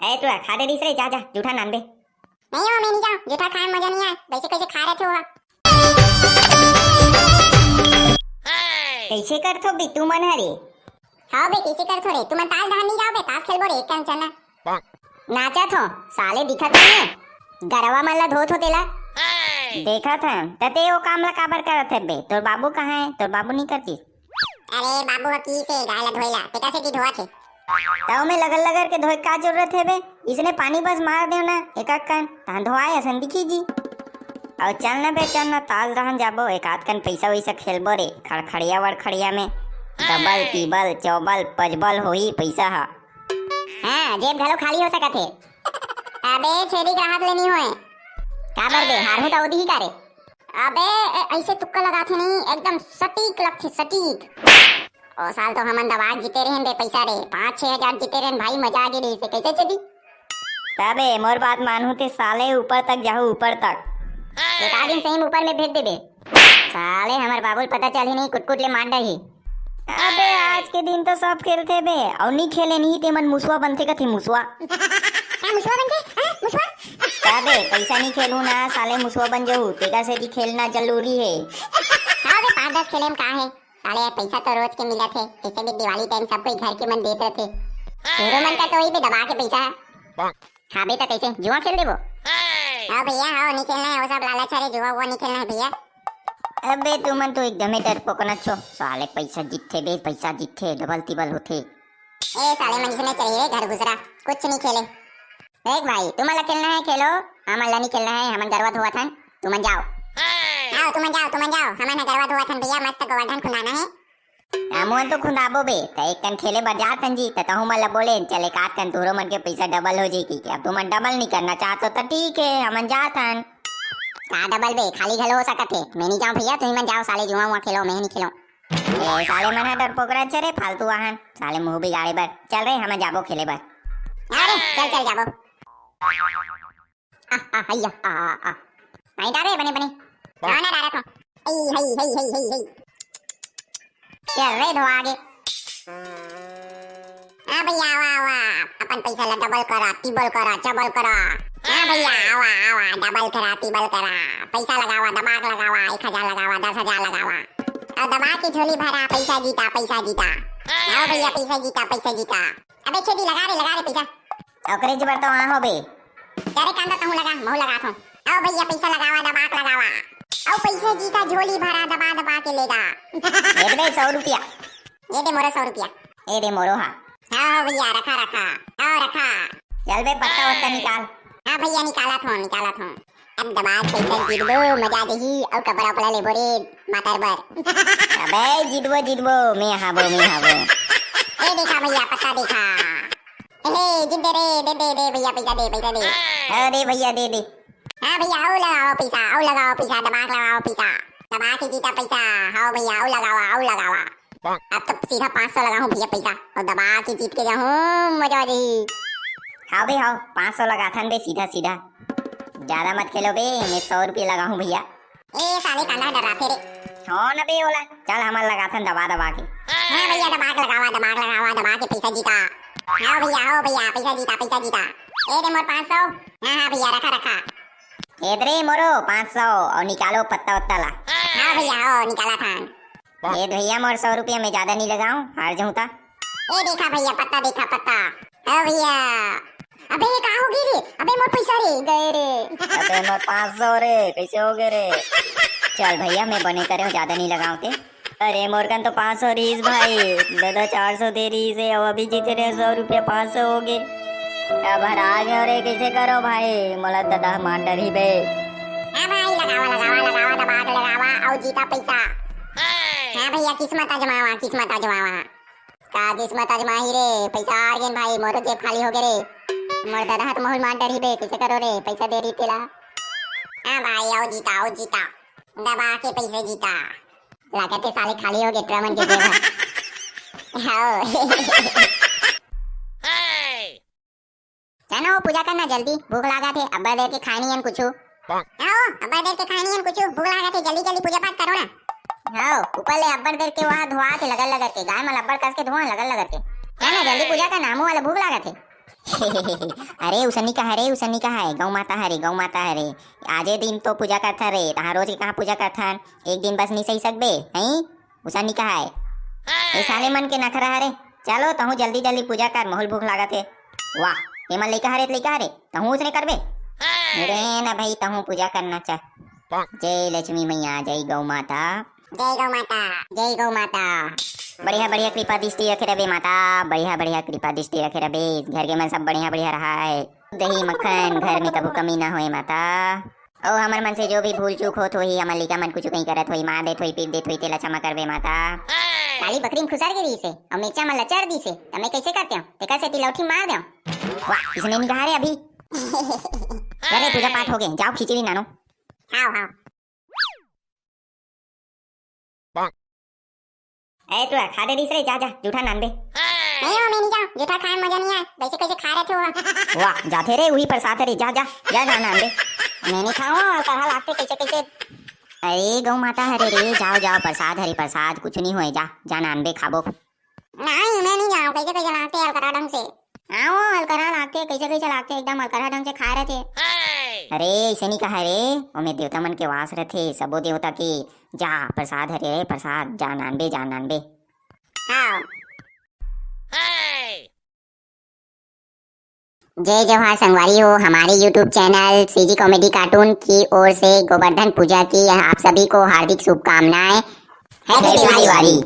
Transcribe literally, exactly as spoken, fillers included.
ए, तोला खा दे दिस रे, जा, जा, जूठा नानबे। नहीं हो, मैं नहीं जाऊँ, जूठा खाए में मजा नहीं आए, वैसे कैसे खा रहे थे वो? कैसे करथो बे तुमन हरे? हाँ बे, कैसे करथो रे? तुमन तास डहन नहीं जाओ बे, तास खेलबो रे, एक टाइम चलना। नाचत हो, साले दिखत नहीं है। गरवा मन ला धोत हो तेला। देखत हन, त ते ओ काम ला काबर करत हे बे? तोर बाबू कहाँ है? तोर बाबू नहीं करती? अरे बाबू ह की से गाय ला धोए ला, तेकर सेती धोवत हे। त ओमे लगल लगल के धोए का जरूरत हे बे? इसने पानी बस मार देव ना, एक आध कन, तहाँ धोआए असन दिखी जी। अउ चल ना बे, चल ना, तास डहन जाबो, एक आध कन पैसा वैसा खेलबो रे, खड़खड़िया वड़खड़िया में। डबल, टिबल, चौबल, पचबल होही पैसा ह। हाँ, जेब घलो खाली हो सकत हे। अबे छेरी के हाथ ले नहीं होए। काबर बे, हारहूं त ओदी ही का रे? अबे, ए-, ऐसे तुक्का लगाथे नहीं, एकदम सटीक लगथे, सटीक। ओ साल तो हमन दबा के जीते रहेन बे पैसा रे, पाँच छह हजार जीते रहेन भाई, मजा आ गे रहिसे, कैसे चली? तबे मोर बात मानहू ते साले, ऊपर तक जाहू, ऊपर तक। एक आध दिन सही में ऊपर में भेज देबे। साले हमर बाबू ल पता चलही नहीं, कुटकुट ले मार डरही। अबे आज के दिन तो सब खेलथे बे, अउ नहीं खेले नहीं ते मन मुसवा बनथे कथे, मुसवा। का मुसवा बनथे? हाँ, मुसवा? अबे पैसा नहीं खेलू ना साले, मुसवा बन जाहू, तेकर सेती खेलना जरूरी हे। हाँ बे, पाँच दस खेले में का हे? साले पैसा तो रोज के मिलत हे, कैसे भी दिवाली टाइम सब कोई घर के मन देत रथे। तोरो मन का तो वही पे दबा के पैसा हे। हाबे त कैसे जुआ खेल देबो? हाँ भैया, हाँ, नहीं खेलना है वो सब लालच, अरे जुआ वो नहीं खेलना है भैया। अबे तुमन तो एकदम ही डरपोकना छो, साले पैसा जीतथे बे, पैसा जीतथे, डबल टिबल होथे। ए साले मन इसने चाहिए घर घुसरा, कुछ नहीं खेले। देख भाई, तुमन ला खेलना है खेलो, हमन ला नहीं खेलना है, हमन गरवा धोवत हन, तुमन जाओ। आओ तुमन जाओ, तुमन जाओ, हमन ह गरवा धोवत हन भैया, मस्त गोवर्धन खुंदाना है। हमन तो खुंदाबो बे, त एक कन खेले बर जात हन जी, त तहू मन ला बोले, चल एक आध कन तोरो मन के पैसा डबल हो जाई कि, अब तुमन डबल नहीं करना चाहत हो त ठीक है, हमन जात हन। का डबल बे, खाली घलो हो सकत है, मैं नहीं जाऊँ भैया, तुम मन जाओ साले, जुआ उआ खेलो, मैं नहीं खेलो। ए, साले मन ह डरपोकरा छे रे, फालतू वाहन, साले मुंह बिगाड़े बर। चल रे, हमन जाबो खेले बर। अरे, चल, चल जाबो। आ, आ, हैया, आ, आ, आ। नहीं डारे, बने, बने। हाँ, ना डारा था। हई, हई, हई, हई, हई, हई। चल रे, धो आगे। हाँ भैया, वाह, वाह। अपन पैसा ला डबल करा, टिबल करा, चबल करा। हाँ भैया, आवा, आवा, डबल करा, टिबल करा। पैसा लगावा, दबाक लगावा, एक हजार लगावा, दस हजार लगावा। अउ दबा के झोली भरा, पैसा जीता, पैसा जीता। आओ भैया, पैसा जीता, पैसा जीता। अबे छेदी, लगा रे, लगा रे पैसा। ओकरे बर तो वहाँ हो बे। अरे कांदा, तहूँ लगा, महूँ लगात हूँ। आओ भैया, पैसा लगावा, दबाक लगावा। आओ पैसा जीता, झोली भरा, दबा दबा के लेगा। ये दे सौ रुपया। ये दे मोरो सौ रुपया। ये दे मोरो हा। हाँ, हाँ भैया, रखा, रखा। हाँ, रखा। चल बे, पत्ता वत्ता निकाल। हाँ भैया, निकालत हूँ, निकालत हूँ। अब दबा के पैसा जीतबो, मजा देही, अउ कपड़ा उपड़ा लेबो रे, मातर बर। अबे जीतबो, जीतबो, मैं हाबो, मैं हाबो। ए देखा भैया, पत्ता देखा। ए, हे, जीत दे रे, दे, दे, दे भैया, पैसा दे, पैसा दे। हाँ, दे भैया, दे, दे। हाँ भैया, आओ लगाओ पैसा, आओ लगाओ पैसा, दबा के लगाओ पैसा। दबा के जीता पैसा। हाँ भैया, आओ लगावा, आओ लगावा। अब तो सीधा पाँच सौ लगाहूँ भैया पैसा, अउ दबा के जीत के जाहूँ, मजा आ जाही। हाँ बे, हाँ, पाँच सौ लगाथन बे, सीधा सीधा। ज्यादा मत खेलो बे, मैं सौ रुपये लगाहूँ भैया। ए साले, कांदा डराथे रे। हाँ न बे, ओला चल, हमन लगाथन दबा दबा के। हाँ भैया, दबा के लगावा, दबा के लगावा, दबा के पैसा जीता। हाँ भैया, हो भैया, पैसा जीता, पैसा जीता। ए दे मोर पाँच सौ। हाँ, हाँ भैया, रखा, रखा। ए दे रे मोरो पाँच सौ, अउ निकालो पत्ता वत्ता ला। हाँ भैया, हो निकाला था। ए भैया, मोर सौ रुपया, मैं ज्यादा नहीं लगाऊं, हार जाऊं ता। ए देखा भैया, पत्ता देखा, पत्ता। ओ भैया, अबे ये का हो गई रे? अबे मोर पैसा रे, गए रे। अबे मोर पाँच सौ रे, कैसे हो गए रे? चल भैया, मैं बने करे हूँ, ज्यादा नहीं लगाऊं ते। अरे मोर कन तो पाँच सौ रहीस भाई, दादा चार सौ दे रहीस हे, अउ अभी जीते रहे सौ रुपया, पाँच सौ हो गए। अब हरा गए रे, कैसे करो भाई? मोला दादा मार डरही बे। हाँ भाई, लगावा, लगावा, लगावा, दबा के लगावा, अउ जीता पैसा। हाँ भैया, किस्मत आजमावा, किस्मत आजमावा। का किस्मत आजमाही रे, पैसा हार गेन भाई, मोरो जेब खाली हो गे रे। मोर दादा हाथ महूल मार डरही बे, कैसे करो रे, पैसा दे रही तेला। हाँ भाई, आओ जीता, आओ जीता, दबा के पैसे जीता। लागत है साले खाली हो गे टुरा मन के जेब। हाँ। जाना हो, पूजा करना जल्दी, भूख लागत हे, अब्बड़ देर के खाए नहीं हन कुछू। आओ, अब्बड़ देर के खाए नहीं हन कुछू, भूख लागत हे, जल्दी जल्दी पूजा पाठ करो ना। आओ, ऊपर ले अब्बड़ देर के वहाँ धुआत हे लगल लगल के, गाय मन अब्बड़ कस के धुआं लगल लगल के। जाना जल्दी पूजा करना, हमू वाला भूख लागत हे। अरे, उसने कहा रे, उसने कहा है, गौ माता हरे, गौ माता हरे। आजे दिन तो पूजा करथन रे, तहाँ रोज के कहाँ पूजा करथन? एक दिन बस नहीं सही सकबे, हैं? उसने कहा है। ए साले मन के नखरा हरे। चलो, तहूँ जल्दी जल्दी पूजा कर, महूँ ल भूख लागत हे। वाह, एमन लइका हरे त लइका हरे, तहूँ उसने करबे? अरे ना भाई, तहूँ पूजा करना चाह। जय लक्ष्मी मैया, जय गौ माता। जय गौ माता, जय गौ माता। बढ़िया बढ़िया कृपा दृष्टि रखे रबे माता, बढ़िया बढ़िया कृपा दृष्टि रखे रबे। घर के मन सब बढ़िया बढ़िया रहा है, दही मक्खन घर में कभू कमी ना होए माता। अउ हमर मन से जो भी भूल चूक होत होही, हमर लइका मन कुछु कहीं करत होही, मार देत होही, पीट देत होही, तेला क्षमा करबे माता। काली बकरी में खुसर गे रहिसे, अउ मिर्चा मन ल चर दिसे, त मैं कैसे करते हूँ? तेकर सेती लौठी मार देव। वाह, इसने नहीं कहा रे अभी। अरे, पूजा पाठ हो गए, जाओ खिचड़ी नानो। हाव, हाव। ए, तू खा दे दिस रे, जा, जा, जूठा नानबे। नहीं हो, मैं नहीं जाऊँ, जूठा खाए में मजा नहीं आए, वैसे कैसे खा रहे थे वो? वाह, जाथे रे, वही प्रसाद हरे, जा, जा, जा, जा नानबे। मैं नहीं खाऊँ, और कहा लागते कैसे, कैसे। अरे, गौ माता हरे रे, जाओ, जाओ, प्रसाद हरे, प्रसाद, कुछ नहीं होए, जा, जा नानबे, खाबो। नहीं, मैं नहीं जाऊँ, कैसे, कैसे लागते अलकरहा ढंग से। हाँ, वो अलकरहा लागथे, कैसे कैसे लागथे, एकदम अलकरहा ढंग से खाए रथे। अरे, ऐसे नहीं कहा रे, ओमे देवता मन के वास रथे, सबो देवता के। जा, प्रसाद हरे रे, प्रसाद, जा नानबे, जा नानबे। हाँ। जय जोहार संगवारी हो, हमारे YouTube channel CG comedy cartoon की ओर से गोवर्धन पूजा की आप सभी को हार्दिक शुभकामनाएं। हैप्पी दिवाली।